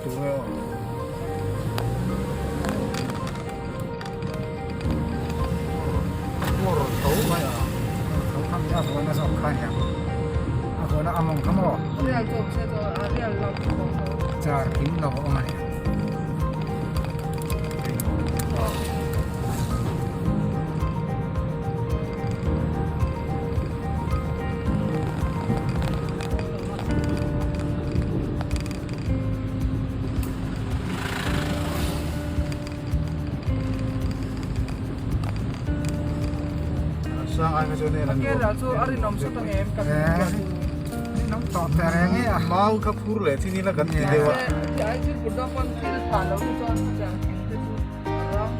Tu nge aw? Motor tho mai a. Tho kha mi a vuana zawk kha nia. A vuana a mawng kha maw? Real zawk se chu a real lo tho tho. Char kim lo a awm a ni. Kerala chu a rinawm sawt ang em kan rinawm tawh teh reng e a mau kha phur leh thin ila kan ti deuh a ai chu put dawn pawn thil phah lo chu chuan chutiang thing te chu a rang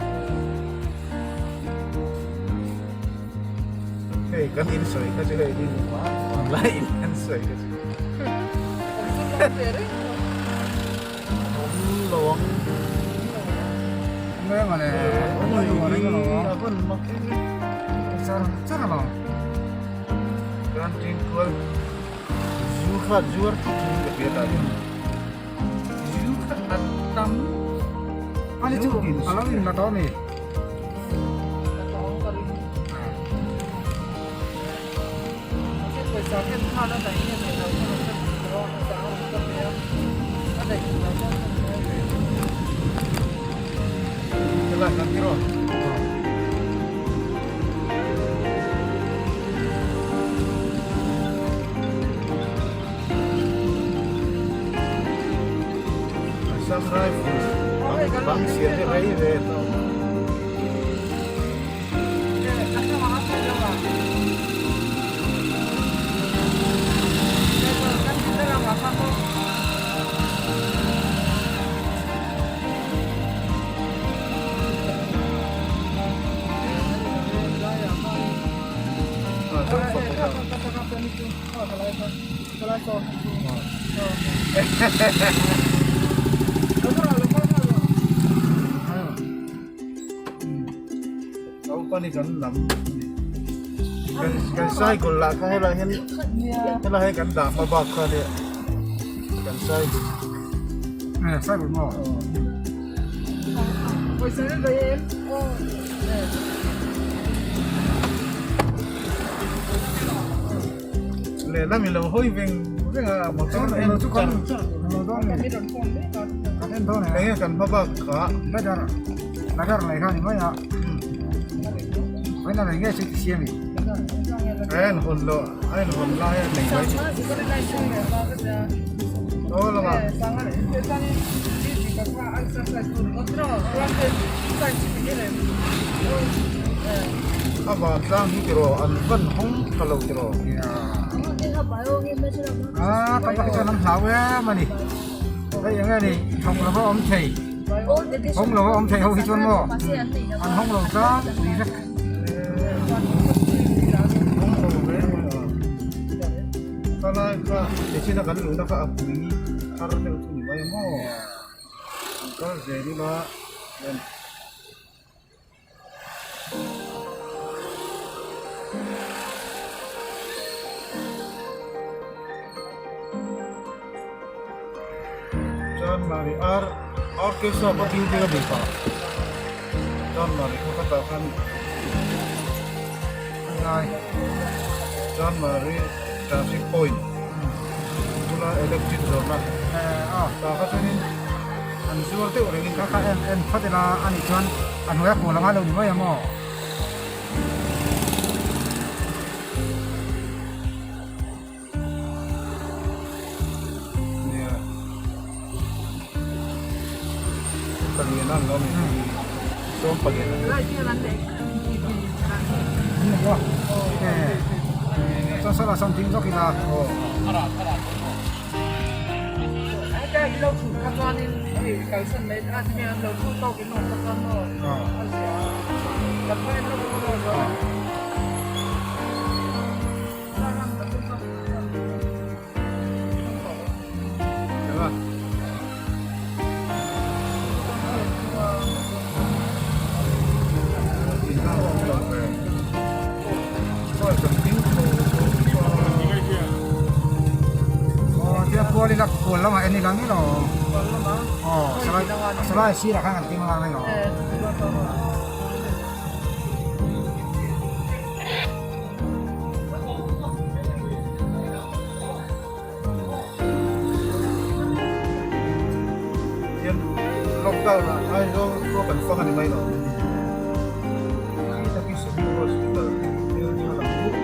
hei kan in sawi kha chu hei hi hmanlai in kan sawi kha chu awm lo ang Reng ale a van mak em em char char lo kan tin kual zu kha zuar thut thut ka hriat ah hian zu kha a tam ani chu a lo in la tawh a ni. Helai kan ti rawh. Assam Rifles bang siam hi rei ve tawh. Naupani kan lam kan kan cycle lah kha helai hian helai hi kan dah hma bak kha nia kan cycle eh cycle maw lehlam i lo hawi veng veng a motor en char char kan en dawn e enge kan hma bak kha ladder ladder lei kha ni mai a vawiin a lei ngei chu ti siam i a en hawn loh a en hawn lai a nei mai aw lamah A vantlang hi tiraw an van hawng tha lo tiraw. A tam tak hi chuan an hlau em a ni. Hei eng nge ni thawk lova awm thei hawng lova awm thei ho hi chuan maw an hawng lo tlangpui vek. Hawng lo reng mai a. Khalai kha tichhin a kan luhna kha a pui thar deuh chu ni mai maw. An kal zel ila chuan. Chanmari ar orchestra pawh building a ni pah Chanmari khaw khatah khan Chanmari traffic point bula electric zawrhna tah kha chuanin an zuar deuh rengin Kha kha en en phawt ila a nih chuan a hnuaia pawl anga lo ni mai ang aw. Nia palian an lo ni sawm palian an Chuan sawlah sawn ding zawk ila. kual ila kual lamah en ila ngei lo aw salai salai sirah khan kan ding la ngei lo. Hian lockdown ah Aizawl khua kan fang a ni mai lo. Khi takin Civil Hospital building a lang buk.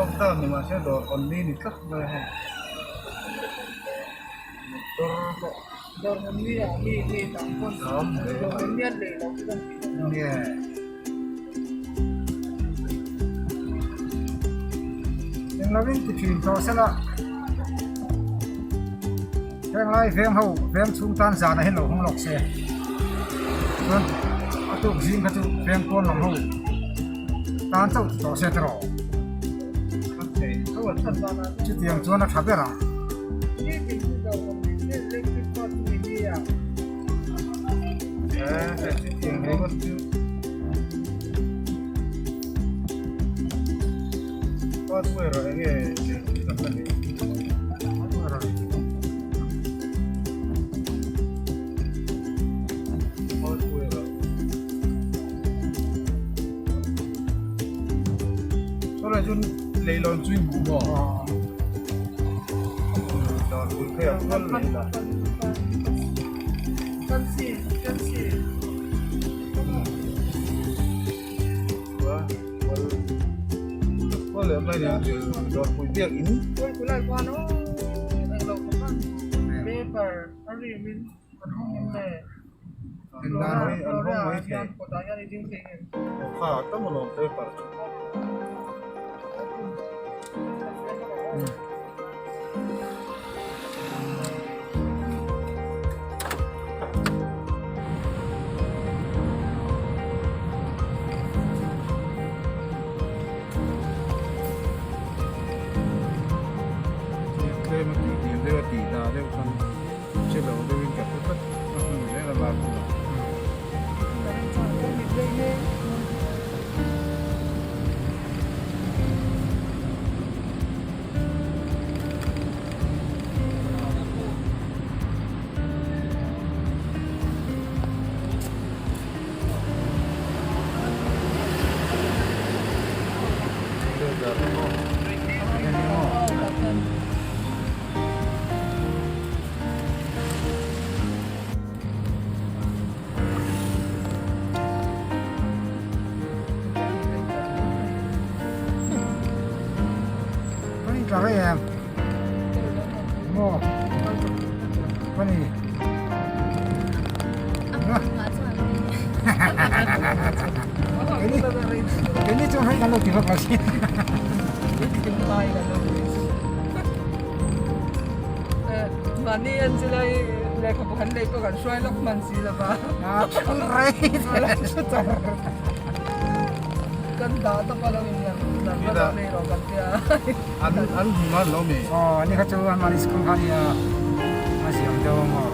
Lockdown ni mahse dawr hawn ni ni tlat mai a hei motor pawh Dawr hawn ni ah mi mi tam pawn dawr hawn ni an lei lo chu kan ti lo. Englo in ti thin tawh sela henglai veng ho veng chhung tan zan ah hian lo hawng lawk se chuan a tuk zing kha chu veng pawn lam ho tan chauh ti tawh se tiraw chutiang chuan a tha ber ang. Leilawn chu i hmuh maw? Dawr bul phei ah chuan leilawn. Tlem a tih hmel deuh a tih dah deuh khan che lo deuhin ka hre tlat a hnu zel a lak hunah. Có đi cà phê em? Mò. Có đi. Cái này cho hay là thì hoặc là gì? Mahni an chu lai lehkhabu kan lei pawh kan hruai lawk hman si lo va. À, rei. Kan dah tawp a lo in lang lang la lo nei rawh kan tia. An an hmu a lo mi. Aw ni kha chu an mahni school kha nia a siam deuh ang aw.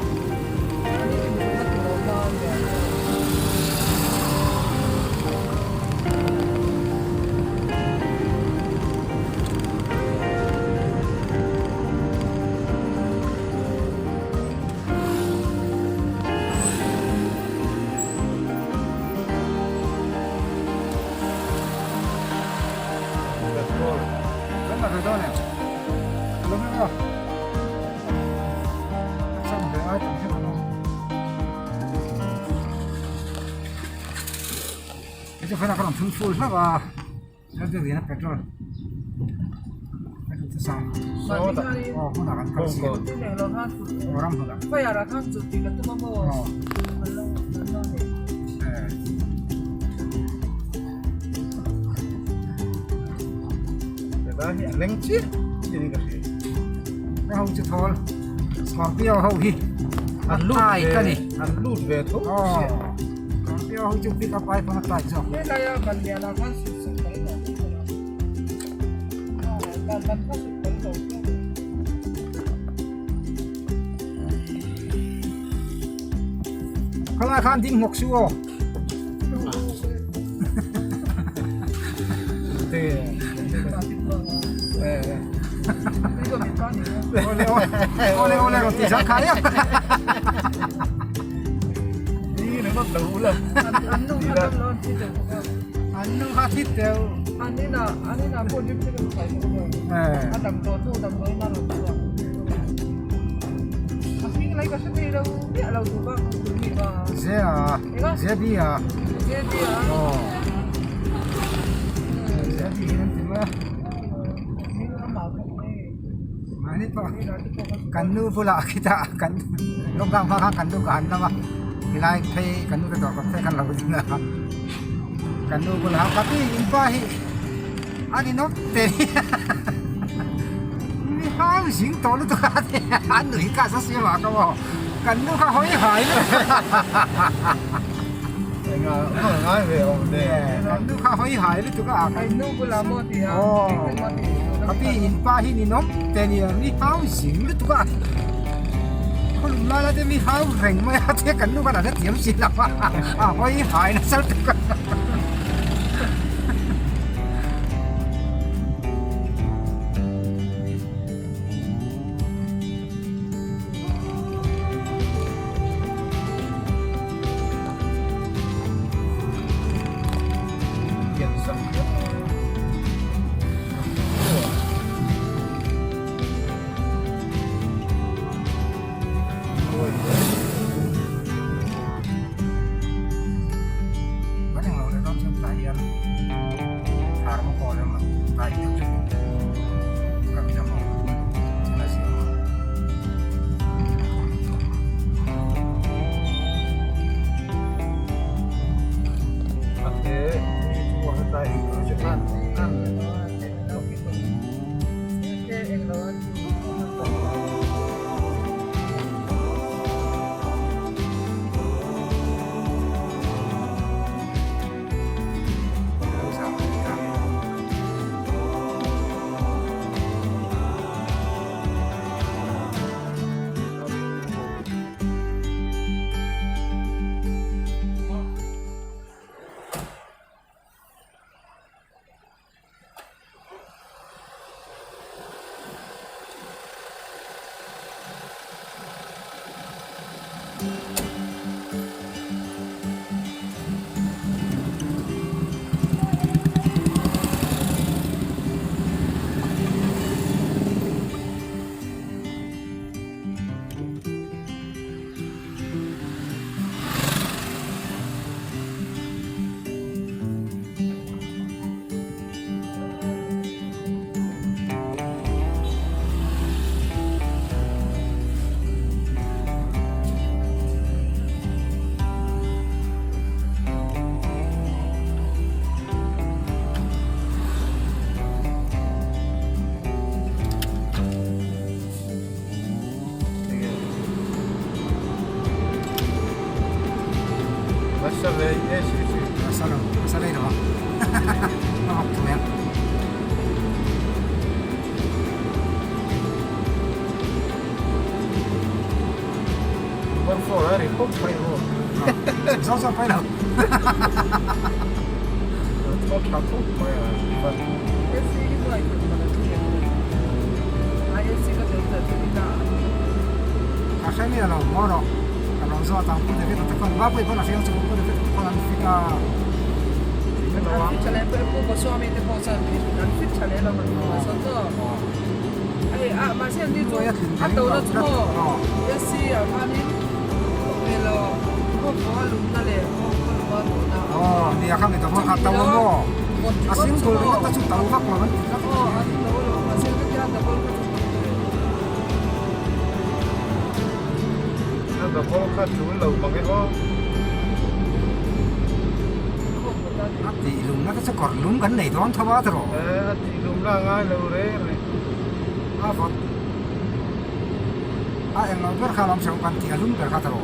Kan la ve dawn em? Ka lo meng a. Ka chang ve ai tam hian a lo. Hei chu phena ka rawn thun full hlauh a. Helmet in a petrol petrol chu sang aw hmunah kan kal si aw ram hmunah aw eh ho chu thawl scorpio ho hi an lut ai ka ni an lut ve tho aw ho chu pick up ai pawn a tight zawk. Helaia ban lianah khan sut sut kan lo ban ban kha sut kan lo Khalai khan ding hmawk su aw. Ole ole roti sa khai a. An nu kha thit teu. Zia Zebi a. Aw. Zebi hi an ti mai a. Mahni pawh kan nu bulah khitah kan lockdown hma khan kan nu ka han lam a tilai phei kan nu te dawr kawt phei khan lo ding a kan nu bulah ka pi in pa hi a ni nawk te hi mi hau zing tawh lutuk a ti a an nuih kha sa siam ah ka maw kan nu kha hawi hai lutuk kan nu kha hawi hai lutuk a aw ka pi in pa hi ni nawk te nia mi hau zing lutuk a khawlum lai lai te mi hau reng mai a tia kan nu khan a hrethiam si lo a a hawi hai nasa lutuk a. A hre miah lo maw rawh ka lo zawt ang Pu David a te khawn Mapui pawn a hriang chu Pu David a te khawn an fit a Aw nia kha mi dawh kha to a maw a single ringawt te chu to vak lo an ti tlat A tih lumna te chu kawr lum kan nei dawn tho a tiraw a vawt a englo ber kha lawm chho kan tih a lum ber kha tiraw.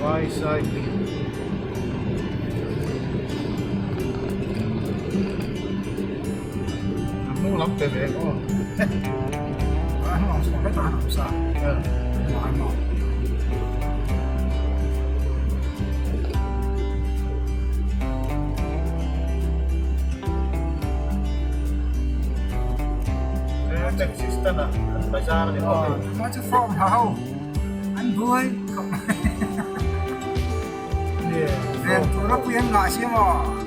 Bicycle a hnung lam pe ve ang aw. A hnung ang saw hetah an awm sa. Taxi stand ah an bazar a ni maw hei. Tunah chu form ha ho an buai khawp mai. Ven tura pui an ngah si maw.